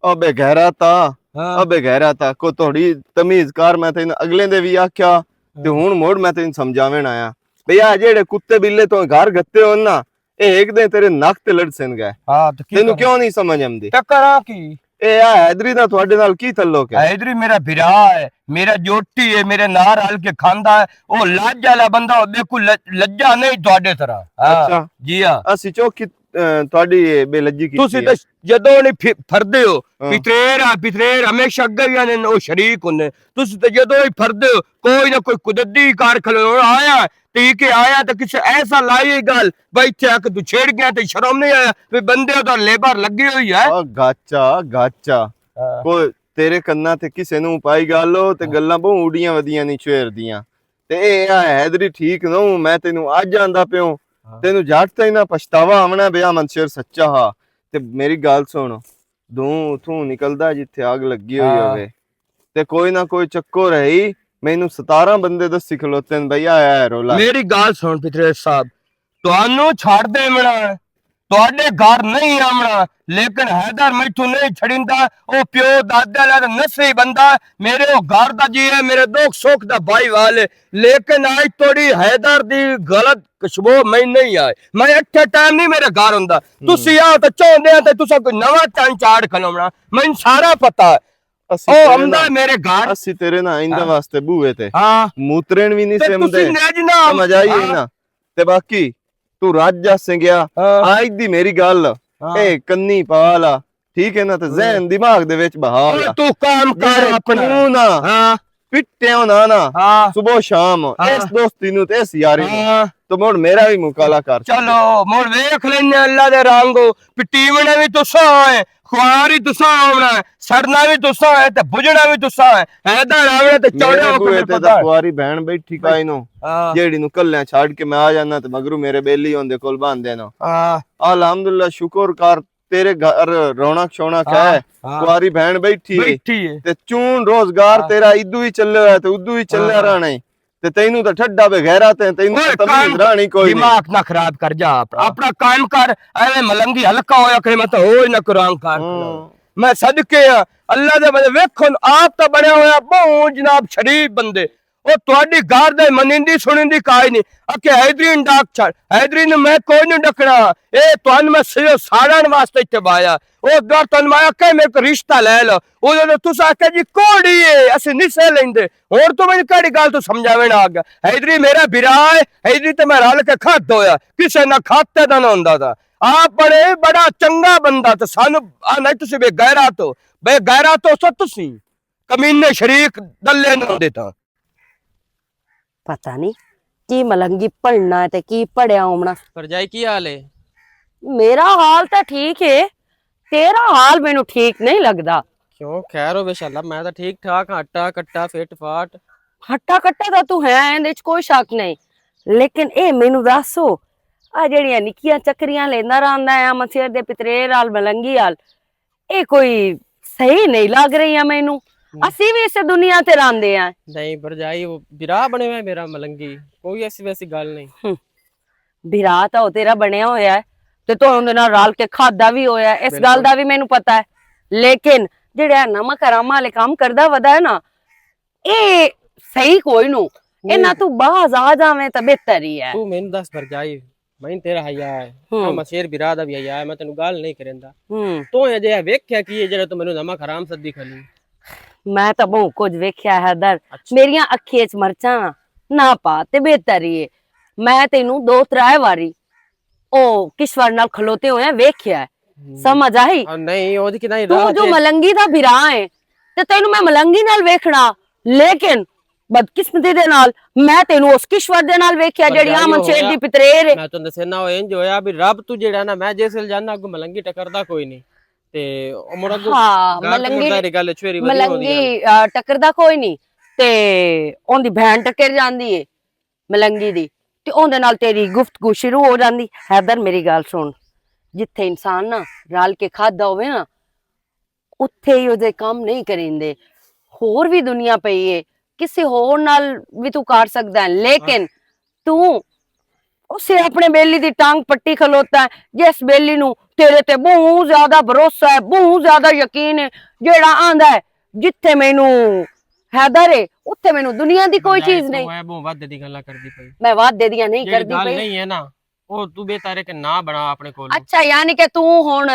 ابے غیرت آ، ہاں۔ ابے غیرت آ، کو تھوڑی تمیز کر، میں تینوں اگلے دے وی آکھیا، تے ہاں۔ ہن مڑ میں تینوں سمجھاون آیا۔ بھئی آ جیڑے کتے بلے تو گھر گھتے ہون نا، اے ایک دن تیرے نک تے لڑ سن گئے۔ ہاں، تے کی تینوں کروں؟ کیوں نہیں سمجھ آندی؟ تے کراں کی؟ اے آ حیدری دا تہاڈے نال کی تعلق ہے؟ حیدری میرا بھرا ہے، میرا جوٹی ہے، میرے نال رل کے کھاندا ہے۔ او لج والا بندہ، او بالکل لج-، لجا نہیں تہاڈے طرح۔ ہاں۔ اچھا۔ جی ہاں۔ اسی چوک کی، اے، تہاڈی اے بے لجی کی تسی ہے؟ تے جدوں نہیں پھر-، پھردے ہو، ہاں۔ پتریر آ، پتریر ہمیشہ اگے ہی آنے، او شریک ہوندے۔ تسی تے جدوں ہی پھردے ہو، کوئی نہ کوئی قدرتی کار کھلو آیا، تے کے آیا تے کسے ایسا لائی گل، بھائی اتھے آ کے تو چھیڑ گیا تے شرم نہیں آیا، وی بندے دا لیبر لگی ہوئی ہے۔ آ، گاچا، گاچا۔ ہاں۔ کوئی تیرے کناں تے کسے نوں پائی گل ہو تے ہاں۔ گلاں بہوں اڈیاں ودیاں نہیں شعر دیاں۔ تے اے آ حیدری ٹھیک نہ ہوں، میں تینوں اج آندا پیوں۔ ہاں۔ تینوں جٹ تے نہ پچھتاوا آونا بیا منشیر سچا ہا۔ تے میری گل سن، دوں اتھوں نکلدا جتھے اگ لگی ہوئی ہاں۔ ہوے۔ تے کوئی نہ کوئی چکر ہے ہی، مینوں ستارہ بندے دسی کھلوتے نے، بھائی آیا ہے رولا۔ میری گل سن پترے صاحب، تانوں چھڈ دیونا ہے، تہاڈے گھر نہیں آونا، لیکن حیدر میتھوں نہیں چھڑیندا۔ او پیو دادے والا تے نسلی بندہ، میرے او گھر دا جی ہے، میرے دکھ سکھ دا بھائی وال ہے، لیکن اج توڑی حیدر دی غلط خوشبو میں نہیں آئے۔ میں اٹھے ٹائم نہیں میرے گھر ہوندا۔ ہوں۔ تسی آؤ تے چاہندے آ تے تساں کوئی نواں چن چاڑ کھلونا، مینوں سارا پتہ ہے۔ اسی او تیرے آمدا نال، میرے گھر۔ اسی تیرے نال ایندے ہاں۔ واسطے بوئے تے ہاں۔ موترن وی نہیں تے سمدے۔ تسی نج نہ سمجھ آئی ہاں۔ نا۔ تے باقی تو رج جاسیں گیا۔ ہاں۔ آج دی میری گل، ہاں۔ اے کنی پا لا، ٹھیک ہے نا؟ تے ہاں۔ ذہن دماغ دے وچ بہا اوئے لا۔ تو کام کر جے اپنا۔ تو نہ ہاں۔ پٹے ہونا نا، ہاں۔ صبح شام، ہاں۔ اس دوستی نو تے اس یاری نو۔ ہاں۔ تو مڑ میرا بھی مقابلہ کر سکتے۔ چلو، مڑ ویکھ لینے اللہ دے رنگ۔ پٹیونے بھی تساں ہے، خوار ہی تساں آونا ہے، سڑنا بھی تساں ہے، تے بجنا بھی تساں ہے۔ حیدر آونا تے چوڑے میرے ہو کے بوئے میرے تے پتہ تاں ہے۔ خواری بہن بیٹھی کائی نو، ہاں۔ جیڑی نو کلیاں چھڈ کے میں آ جانا تے مگروں میرے بیلی ہوندے کول بن دینا۔ ہاں۔ الحمدللہ، شکر کر، تیرے گھر رونق شونق ہاں، ہے، ہاں۔ خواری بہن بیٹھی ہے۔ بیٹھی ہے۔ تے چون روزگار ہاں۔ تیرا ادو ہی چلے ہویا تے ادو ہی چلے ہاں۔ رہنا ہے۔ تے تینوں تے ٹھڈا بے غیرت ہے، تینوں تے اوئے تمیز کام رہنی کوئی نہیں۔ دماغ نہ خراب کر جا اپنا۔ ہاں۔ اپنا قائم کر، ایویں ملنگی ہلکا ہویا کرے، میں تے ہوئی نہ قرآن کار ہاں۔ کھڑا۔ میں صدقے ہاں، اللہ دے بندے ویکھو نا، آپ تاں بنیا ہویا بہوں جناب شریف بندے۔ او تہاڈی گار دے منیندی سنیندی کائی نہیں۔ اکھے حیدری نوں ڈاک چھڑ، حیدری نوں میں کوئی نہیں ڈکنا۔ اے تہانوں میں صرف ساڑن واسطے اتھے بایا۔ او اگر تہانوں میں آکھیا میرے کو رشتہ لے لو، او جدوں تساں آکھیا جی کوڑی ہے، اسی نہیں سہ لیندے۔ ہن تو میں کہڑی گل تو سمجھاوین آ گیا؟ حیدری میرا بھرا ہے، حیدری تے میں رل کے کھد ہویا، کسے نہ کھد تے نہ ہوندا تھا۔ آپ بڑے بڑا چنگا بندہ تے سانو آ نہیں تسی بے غیرت ہو، بے غیرت ہو سو تسی۔ کمینے شریک دلے نہ ہوندے تاں۔ پتہ نہیں کی ملنگی پڑھنا ہے تے کی پڑھیا ہونا۔ پرجائی، کی حال ہے؟ میرا حال تے ٹھیک ہے، تیرا حال مینوں ٹھیک نہیں لگدا۔ کیوں؟ خیر ہوے شالا، میں تے ٹھیک ٹھاک ہاں، ہٹا کٹا، فٹ فاٹ۔ ہٹا کٹا تاں تو ہے، ایندے وچ کوئی شک نہیں، لیکن اے مینوں دسو، آ جڑیاں نکیاں چکریاں لیندا رہندا ہے مسیت دے پترے نال، ملنگی نال، اے کوئی صحیح نہیں لگ رہی ہے مینوں۔ ہم۔ اسی بھی اس دنیا تے راندے ہیں۔ نہیں بھرجائی، وہ بھرا بنے ہوئے میرا ملنگی، کوئی ایسی ویسی گل نہیں۔ ہم۔ بھرا تاں او تیرا بنیا ہویا ہے تے تو اوندے نال رل کے کھادا بھی ہویا ہے، اس گل بالکل۔ دا بھی مینوں پتہ ہے۔ لیکن جڑا نمک حرام والے کام کردا ودا ہے نا، اے صحیح کوئی نو۔ وہ انہاں تو باز آ جاویں تاں بہتر ہی ہے۔ تو مینوں دس بھرجائی، میں تیرا حیا ہے۔ ہوں۔ ہاں، مشیر برا دا بھی حیا ہے، میں تینوں گل نہیں کریندا۔ ہوں۔ تو اے جے ویکھیا کی اے جڑا تو مینوں نمک حرام سدی کھلی؟ میں تاں بہت کچھ ویکھیا ہے حیدر۔ اچھا۔ میریاں اکھیں وچ مرچاں نہ پا تے بہتر ہی ہے۔ میں تینوں دو ترے واری او کشور نال کھلوتے ہوئے ویکھیا ہے۔ ہوں۔ سمجھ آئی؟ ہاں، نہیں، او دی کتنا ہی تو راہ جو تے ملنگی دا بھرا ہے، تے تینوں میں ملنگی نال ویکھنا، لیکن بدقسمتی دے نال میں تینوں اس کشور دے نال ویکھیا، جیڑی آمن شیر دی پتریر ہے۔ میں تانوں دسے نہ، او انج ہویا بھی رب تو جیڑا نا، میں جس ویل جانا، اگوں ملنگی ٹکردا کوئی نہیں۔ تے او مڑ اگوں ہاں، گال تے ملنگی، مرداری گل چھویری ودی ہوندی ہے۔ ملنگی، آ، ٹکردا کوئی نہیں۔ تے اوندی بہن ٹکر جاندی ہے ملنگی دی۔ تے اوندے نال تیری گفتگو شروع ہو جاندی۔ حیدر، میری گل سن، جتھے انسان نا رل کے کھادا ہوئے نا، اتھے ہی اودے کم نہیں کریندے۔ ہور وی دنیا پئی ہے، کسے ہور نال وی تو کر سکدا ہے، لیکن تو اسے اپنے بیلی دی ٹانگ پٹی کھلوتا ہے، جس بیلی نو تیرے تے بہت زیادہ بھروسہ ہے، بہت زیادہ یقین ہے، جیڑا آندا ہے، "جتھے مینوں حیدر ہے، اتھے مینوں دنیا دی کوئی چیز نہیں۔" میں بہت وعدے دی گلاں کردی پئی۔ میں وعدے دیاں نہیں کردی پئی۔ نہیں ہے نا، او تو بے تارے کے نہ بنا اپنے کول۔ اچھا، یعنی کہ تو ہن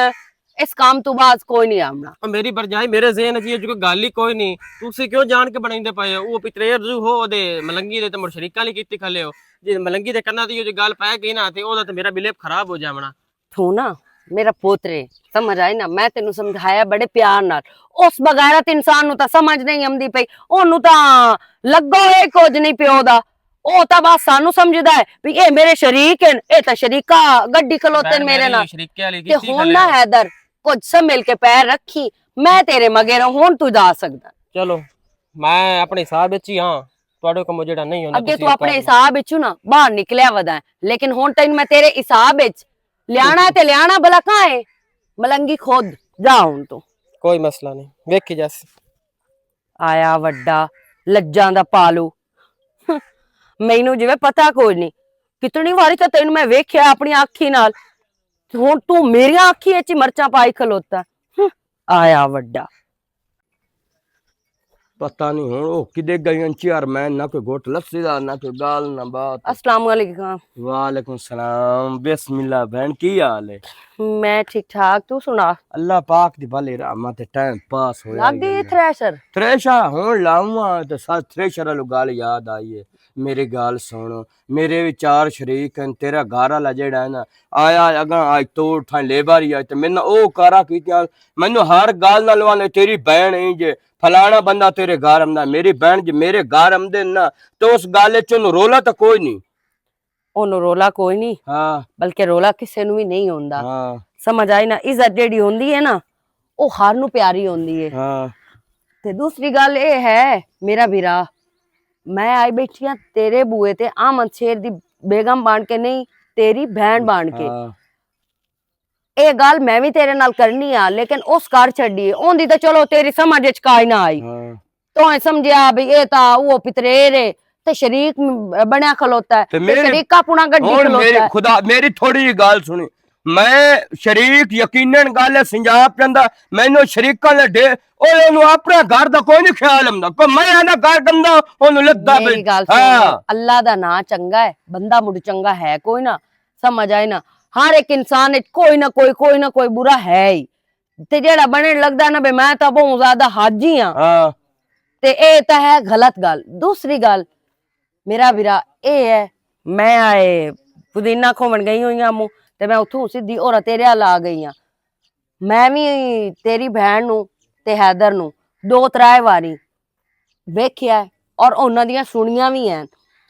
اس کام تو باز کوئی نہیں آمنا۔ او میری برجائی، میرے ذہن وچ یہ جو کوئی گل ہی کوئی نہیں۔ تسی کیوں جان کے بنائیندے پئے ہو؟ او پترے ارزو ہو دے ملنگی دے تے مڑ شریکاں لئی کیتی کھلے ہو۔ جے ملنگی دے کناں تے یہ جو گل پے گئی نا، تے او دا تے میرا بلیپ خراب ہو جاونا۔ تو نا میرا پوتر ہے، سمجھ آئی نا؟ میں تینوں سمجھایا بڑے پیار نال۔ اس بغیرت انسان نوں تاں سمجھ نہیں آمدی پئی، اونوں تاں لگا ہویا ہی کچھ نہیں پیو دا۔ او تاں بس سانوں سمجھدا ہے بھی اے میرے شریک ہن، اے تاں شریکا گڈی کھلوتے نے میرے نال۔ تے ہن نہ حیدر، کچھ سنبھل کے پیر رکھی، میں تیرے مگر ہاں، ہن تو جا سکدا۔ چلو، میں اپنے حساب وچ ہی ہاں، تہاڈے کموں جیڑا نہیں ہوندا اگے تو اپنے حساب وچوں نا باہر نکلیا ودا ہے، لیکن ہن تینوں میں تیرے حساب وچ لیانا ہے تے لیانا بھلا کہاں ہے؟ ملنگی خود۔ جا ہن تو۔ کوئی مسئلہ نہیں، ویکھی جاسی۔ آیا وڈا لجاں دا پالو۔ مینوں جویں پتہ کوئی نہیں، کتنی واری تے تینوں میں ویکھیا اپنی اکھی نال، ہن تو میریاں اکھی وچ ہی مرچاں پائی کھلوتا۔ ہم، آیا وڈا۔ پتہ نہیں ہن او کدے گئیاں، چیئرمین نہ کوئی گٹ لسی دا، نہ کوئی گال، نہ بات۔ السلام علیکم۔ وعلیکم السلام۔ بسم اللہ بہن، کی حال ہے؟ میں ٹھیک ٹھاک، تو سنا؟ اللہ پاک دی بھلی رحمت ہے، ٹائم پاس ہویا لگ گئی ہے۔ تھریشر؟ تھریشر ہن لاواں تے سا تھریشر والو گل یاد آئی ہے۔ میری گل سن، میرے وی چار شریک ہیں، تیرا گھر والا جیڑا ہے نا، آیا اگاں آج تو ٹھاں لیبر ہی آج تے میں او کارا کیتیاں، مینوں ہر گل نال وانے تیری بہن ہی جے، فلانا بندہ تیرے گھر آمدا، میری بہن جے میرے گھر آمدے نا، تے اس گل وچ اونوں رولا تے کوئی نہیں۔ اونوں رولا کوئی نہیں، ہاں۔ بلکہ رولا کسے نوں وی نہیں ہوندا۔ ہاں۔ سمجھ آئی نا، عزت جیڑی ہوندی ہے نا، او ہر نوں پیاری ہوندی ہے۔ ہاں۔ تے دوسری گل اے ہے، میرا بھرا، میں آئی بیٹھی ہاں تیرے بوئے تے آمد شیر دی بیگم بن کے نہیں، تیری بہن بن کے۔ ہاں۔ اے گل میں وی تیرے نال کرنی آ، لیکن اس کر چھڈی۔ اوندی تے چلو تیری سمجھ وچ کائی نہ آئی۔ ہاں۔ تو اے سمجھیا بھی اے تاں او پتریر ہے تے شریک بنیا کھلوتا ہے، تے تے میرے، شریک اپنا گڈی ہن کھلوتا میرے ہے۔ خدا، میری تھوڑی جی گل سنی۔ میں شریک یقیناً گل ہے سنجاب چندا، مینوں شریکاں دے ڈے، اوے اونوں اپنا گھر دا کوئی نہیں خیال آمدا۔ کوئی میں آنا گھر گندا، اونوں لگدا میری پئی۔ گل سنو، ہاں۔ اللہ دا ناں چنگا ہے، بندہ مڑ چنگا ہے کوئی نہ، سمجھ آئے نا؟ ہر ایک انسان وچ کوئی نہ کوئی، کوئی نہ کوئی برا ہے ہی۔ تے جیڑا بنن لگدا نا بے میں تاں بہت زیادہ حاجی ہاں۔ ہاں۔ تے اے تاں ہے غلط گل۔ دوسری گل، میرا بھرا اے ہے، میں آئے پودینہ کھوون گئی ہوئی ہاں موں، تے میں اتھوں سدھی اور تیرے ال آ گئی ہاں۔ میں وی تیری بہن نوں تے حیدر نوں دو ترائے واری ویکھیا ہے اور انہاں دیاں سنیاں وی ہیں۔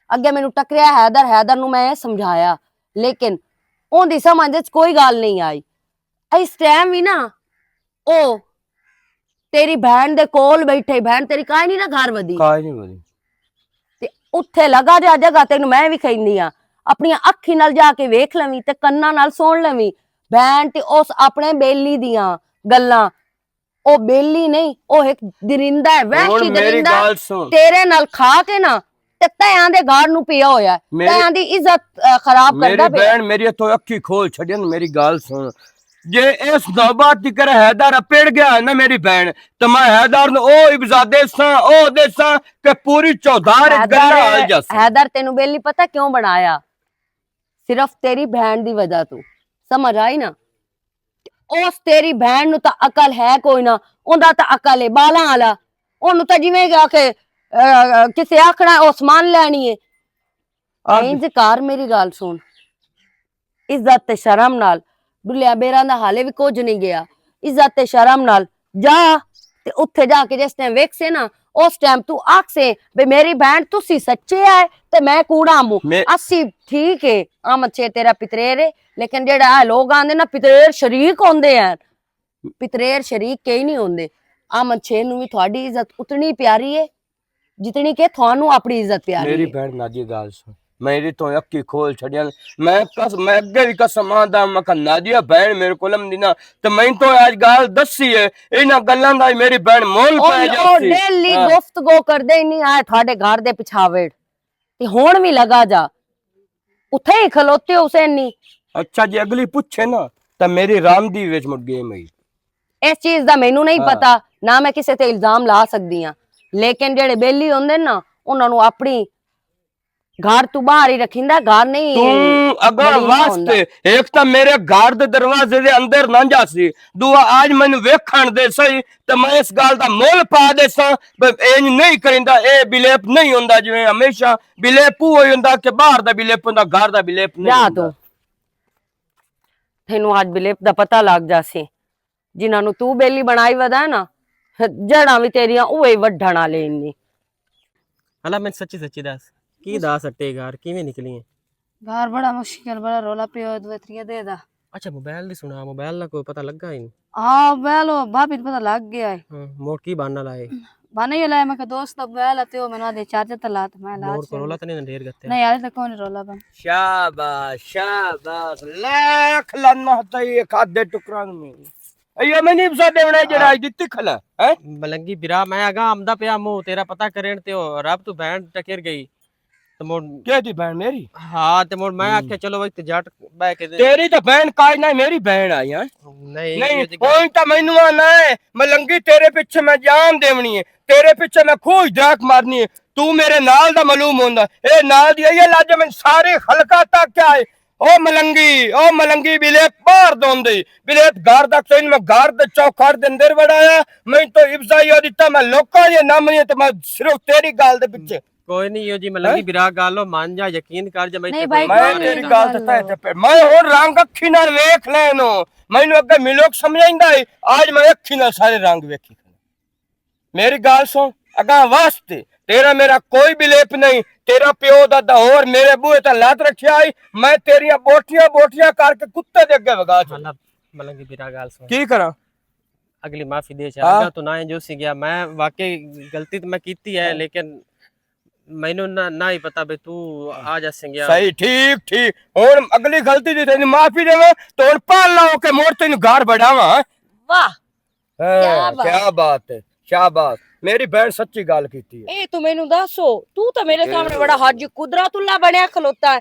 اگے مینوں ٹکریا حیدر، حیدر نوں میں اے سمجھایا، لیکن اوندی سمجھ وچ کوئی گل نہیں آئی۔ اس ٹائم وی نا او تیری بہن دے کول بیٹھے، بہن تیری کائے نہیں نا گھر ودی۔ کائے نہیں ودی۔ تے اتھے لگا جا جگہ تینوں میں وی کھیندی ہاں، اپنی اکھی نال جا کے ویکھ لویں تے کناں نال سن لویں۔ بہن تے اس اپنے بیلی دیاں گلاں، او بیلی نہیں، او ایک درندہ ہے، وحشی ہن میری درندہ۔ گل سن۔ تیرے نال کھا کے نا تے تیاں دے گھر نوں پیا ہویا ہے۔ میری، تیاں دی عزت، آ، خراب کردا پیا۔ بہن، میری تو اکھی کھول چھڈین، میری گل سن۔ جے اس نوبت تکر حیدر اپڑ گیا ہے نا میری بہن، تے میں حیدر نوں او ابزا دیساں، او دیساں کہ پوری چودھار اچ حیدر، گندا حال جاساں۔ حیدر تینوں بیلی پتہ کیوں بنایا؟ صرف تیری بہن دی وجہ تو۔ سمجھ آئی نا؟ اس تیری بہن نوں تاں عقل ہے کوئی نہ، اوندا تاں عقل ہے بالاں والا۔ اونوں تاں جویں کہ آکھے، آ، کسے آکھنا ہے، او سامان لینی ہے۔ آ، انج کر، میری گل سن۔ عزت تے شرم نال، ڈلیا بیراں دا حالے وی کچھ نہیں گیا۔ عزت تے شرم نال جا، تے اتھے جا کے جس ٹائم ویکھسے نا، اس ٹائم تو آکھ سے، بے میری بہن تسی سچے آئے تے میں کوڑا مو۔ میں اسی ٹھیک ہے، آمد شیر تیرا پتریر ہے، لیکن جیڑا اے لوگ آندے نا، پتریر شریک ہوندے ہیں، پتریر شریک کئی نہیں ہوندے۔ آمد شیر نو بھی تھوڑی عزت اتنی پیاری ہے جتنی کہ تھانوں اپنی عزت پیاری میری ہے۔ بہن نادی گال سن، میری تو اکی کھول چھڑیاں۔ میں کس میں اگے بھی قسم آندا، میں کہ نادیا بہن میرے کولم دینا، تے میں تو اج گال دسی ہے۔ انہاں گلاں دا ہی میری بہن مول او پے او جاسی۔ ڈیلی ہاں۔ گفتگو کردے ہی نہیں آئے تھوڑے گھر دے پچھاوڑ، تے ہن وی لگا جا اتھے ہی کھلوتے ہو حسین نی۔ اچھا جی، اگلی پوچھے نا، تے میری رام دی وچ مڑ گیم ہے۔ اس چیز دا مینوں نہیں ہاں۔ پتا، نہ میں کسے تے الزام لا سکدی ہاں، لیکن جڑے بیلی ہوندے نا، انہاں نوں اپنی گھر تو باہر ہی رکھیندا، گھر نہیں توں اگاں بڑی واسطے ہوندا۔ ایک تاں میرے گھر دے دروازے دے اندر نہ جاسی، دعا آج مینوں ویکھن دے سہی، تے میں اس گل دا مول پا دے ساں، بے اینج نہیں کریندا، اے بلیپ نہیں ہوندا، جویں ہمیشہ بلیپ ہوئی ہوندا کہ باہر دا بلیپ ہوندا، گھر دا بلیپ نہیں جا ہوندا۔ تو تینوں اج بلیپ دا پتہ لگ جاسی۔ جنہاں نوں تو بیلی بنائی ودا ہے نا، جڑاں وی تیریاں اوہی وڈھن والے ہن۔ ہلا میں سچی سچی دس، کی دس اٹے گار کیویں نکلی ہیں؟ گار بڑا مشکل، بڑا رولا پیو، دو تریے دے دا۔ اچھا، موبائل دی سنا، موبائل نہ کوئی پتہ لگا ہی نہیں۔ ہاں، موبائل او بھابی نوں پتہ لگ گیا ہے۔ ہاں، موڑ کی باننا لائے؟ باننا یہ لائے، میں کہ دوست دا موبائل ہے تے او میں نہ دے چارجر تے لا تے میں لا موڑ کو چھوڑ رولا دے۔ تے نہیں ڈھیر گتے؟ نہیں، یار تے کون رولا بن۔ شاباش، شاباش، لاکھ لعنت ہے یہ کھادے ٹکراں نوں۔ ایہہ میں نہیں بزا دیونا ہے جڑا ہاں۔ اج دتی کھلا، ہیں؟ ملنگی برا، میں اگاں آمدا پیا مو، تیرا پتہ کرن تے او رب تو بہن ٹکر گئی۔ تے مڑ کہہ دی بہن میری؟ ہاں، تے مڑ میں ہوں۔ آکھیا، "چلو بھائی، تے جٹ بہ کے دے۔" تیری تے بہن کاج نہ، میری بہن آئی، ہیں؟ نہیں، نہیں، یہ تے کوئی تاں مینوں آنا ہے، ملنگی تیرے پیچھے میں جان دیونی ہے، تیرے پیچھے میں کھوج دراک مارنی ہے۔ تو میرے نال دا معلوم ہوندا، اے نال دی اے لاجے میں سارے خلقاں تک کیا ہے؟ او ملنگی، او ملنگی، بلیک باہر دوندی، بلیک گھر دا سین میں گھر دے چوکھٹ دے اندر وڑایا، میں تو ابزا یہ دتا، میں لوکاں یہ نام نہیں تے میں صرف تیری گال دے پیچھے۔ کوئی نہیں، یو جی ملنگی ہیں؟ برا گالو، مان جا، یقین کر جا، میں نہیں اتھے بھائی، کوئی میں کوئی تیری نہیں گال تے گالو۔ تہہ تے پہ، میں ہن رنگ اکھی نال ویکھ لینو، مینوں اگے ملوک سمجھائندا ہے، آج میں اکھی نال سارے رنگ ویکھی۔ میری گل سن، اگاں واسطے تیرا میرا کوئی بلیپ نہیں۔ تیرا پیو دا دہور میرے بوئے تے لات رکھیا آئی، میں تیریاں بوٹیاں بوٹیاں کر کے کتے دے اگے وگا چھوڑ۔ مطلب، مطلب کہ میرا گل سن۔ کی کراں؟ اگلی معافی دے چا، ہاں۔ اگاں تو نہ جو سی گیا، میں واقعی غلطی تو میں کیتی ہے، ہاں۔ لیکن مینوں نہ، نہ ہی پتا بھی تو آ جا سی گیا۔ صحیح، ٹھیک، ٹھیک۔ ہن اگلی غلطی دی تینوں معافی دیواں، تو ہن پال لاؤ کے موڑ تینوں گھر بڑھاواں۔ واہ۔ ہاں، کیا بات۔ کیا بات ہے، شاباش۔ میری بہن سچی گل کیتی ہے۔ اے تو مینوں دسو، تو تو میرے سامنے بڑا حاجی قدرت اللہ بنیا کھلوتا ہے۔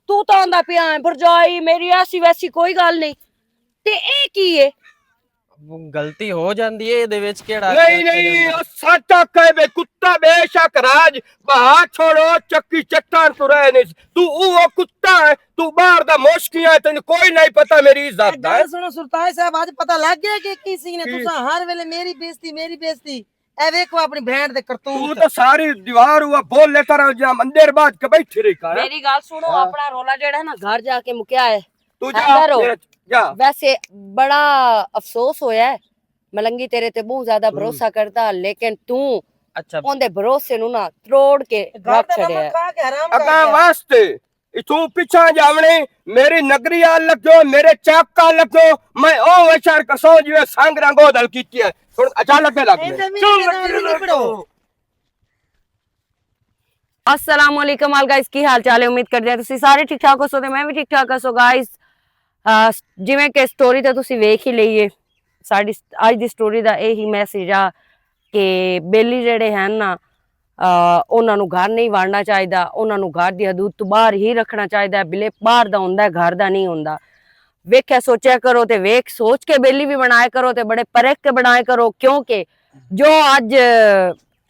تو تو آندا پیا ہے، "بھرجائی، میری ایسی ویسی کوئی گل نہیں۔" تے اے کی ہے؟ غلطی ہو جاندی ہے، اے دے وچ کیڑا نہیں، نہیں، او سچ آکھے بے کتا، بے شک راج، بہا چھوڑو، چکی چٹان تو رہے نہیں۔ تو او کتا ہے، تو باہر دا موشکیاں ہے، تینوں کوئی نہیں پتا میری عزت دا ہے۔ گل سنو سلطان صاحب، اج پتہ لگ گیا کہ کی سین ہے؟ تساں ہر ویلے میری بےزتی، میری بےزتی۔ اے ویکھو اپنی بہن دے کرتوت۔ تو تو ساری دیوار ہوا بول لیتا رہا، جا مندر بعد کے بیٹھی رہی کر۔ میری گل سنو، ہاں۔ اپنا رولا جڑا ہے نا، گھر جا کے مکیا ہے۔ تو جا، حیدر ہو۔ جا۔ ویسے بڑا افسوس ہویا ہے، ملنگی تیرے تے بہت زیادہ بھروسہ کردا، لیکن تو اچھا۔ اوندے بھروسے نوں نہ تروڑ کے رکھ چھڑیا ہے۔ کھا کے حرام کر اگاں گیا۔ واسطے اتھوں پچھاں جاونے، میری نگری آ لگو، میرے چاک آ لگو، میں او وچار کسو جویں سنگ رنگ او دل کیتی ہے۔ ہن اچانک پہ لگ گئے۔ السلام علیکم آل گائز، کی حال چال ہے؟ امید کردے ہیں تسی سارے ٹھیک ٹھاک ہوسو تے میں وی ٹھیک ٹھاک ہوسو گائز۔ آ، جویں کہ سٹوری تے تسی ویکھ ہی لئی ہے، ساڈی اج دی سٹوری دا اے ہی میسج آ کہ بیلی جڑے ہیں نا، آ، انہاں نوں گھر نہیں وڑنا چاہیدا، انہاں نوں گھر دی حدود تو باہر ہی رکھنا چاہیدا ہے۔ بلے باہر دا ہوندا ہے، گھر دا نہیں ہوندا۔ ویکھیا سوچیا کرو تے ویکھ سوچ کے بیلی بھی بنایا کرو تے بڑے پرکھ کے بنایا کرو، کیونکہ جو اج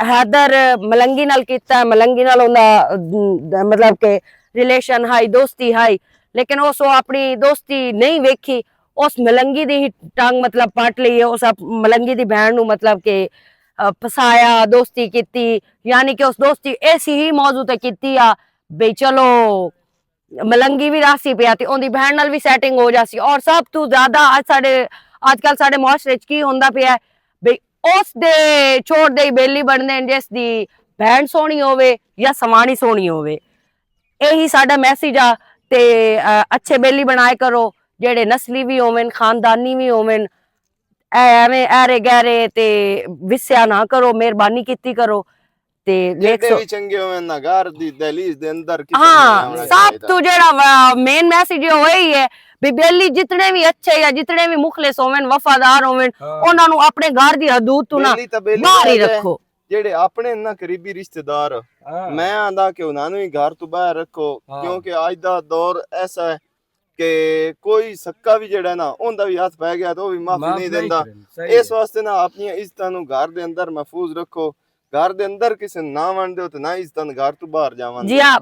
حیدر ملنگی نال کیتا ہے، ملنگی نال اوندا، م، مطلب کہ ریلیشن ہائی، دوستی ہائی، لیکن اس او اپنی دوستی نہیں ویکھی، اس ملنگی دی ہی ٹنگ مطلب پٹ لئی ہے، اس اپ-، ملنگی دی بہن نو مطلب کہ، آ، پھسایا، دوستی کیتی، یعنی کہ اس دوستی ایسی ہی موضوع تے کیتی آ، بھئی چلو ملنگی وی راسی پیا تے اوندی بہن نال وی سیٹنگ ہو جاسی۔ اور سب تو زیادہ اج ساڈے، اج کل ساڈے معاشرے وچ کی ہوندا پیا ہے، بھئی اس دے چھوڑ دے ہی بیلی بننے ہیں، جس دی بہن سونی ہووے یا سوانی سونی ہووے۔ یہی ساڈا میسج آ۔ تے اچھے بیلی بنائے کرو، جہڑے نسلی وی ہوون، خاندانی وی ہوون۔ ایویں ایرے گہرے تے وسیا نہ کرو، مہربانی کیتی کرو۔ تے ویکھ سو۔ ہاں، سب تو جڑا مین میسج یہ ہوئی ہے، بھی بیلی جتنے بھی اچھے یا جتنے بھی مخلص ہوون، وفادار ہوون، انہاں نوں اپنے گھر دی حدود تو نہ باہر ہی رکھو۔ جڑے اپنے نہ قریبی رشتہ دار، میں آندا کہ انہاں نوں ہی گھر تو باہر رکھو، کیونکہ اج دا دور ایسا ہے کہ کوئی سکا بھی جڑا ہے نا، اوندا بھی ہاتھ پہ گیا تو وہ بھی معافی نہیں دیندا۔ اس واسطے نا اپنی عزتاں نوں گھر دے اندر محفوظ رکھو۔ گھر دے اندر کسے نوں نہ ون دیو تے نہ عزتاں نوں گھر تو باہر جاون دیو۔ جی ہاں،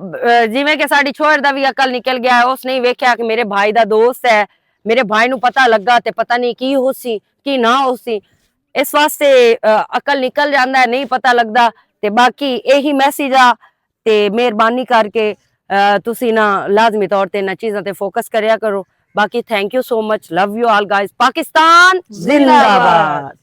جویں کہ ساڈی چھوہر دا بھی عقل نکل گیا ہے، اس نے ویکھیا کہ میرے بھائی دا دوست ہے، میرے بھائی نوں پتہ لگا تے پتہ نہیں کی ہو سی، کی نہ ہو سی۔ اس واسطے عقل نکل جاندا ہے، نہیں پتہ لگدا۔ تے باقی یہی میسج آ، تے مہربانی کر کے تسی نا لازمی طور تے انہاں چیزاں تے فوکس کریا کرو۔ باقی thank you so much, love you all guys, Pakistan زندہ باد۔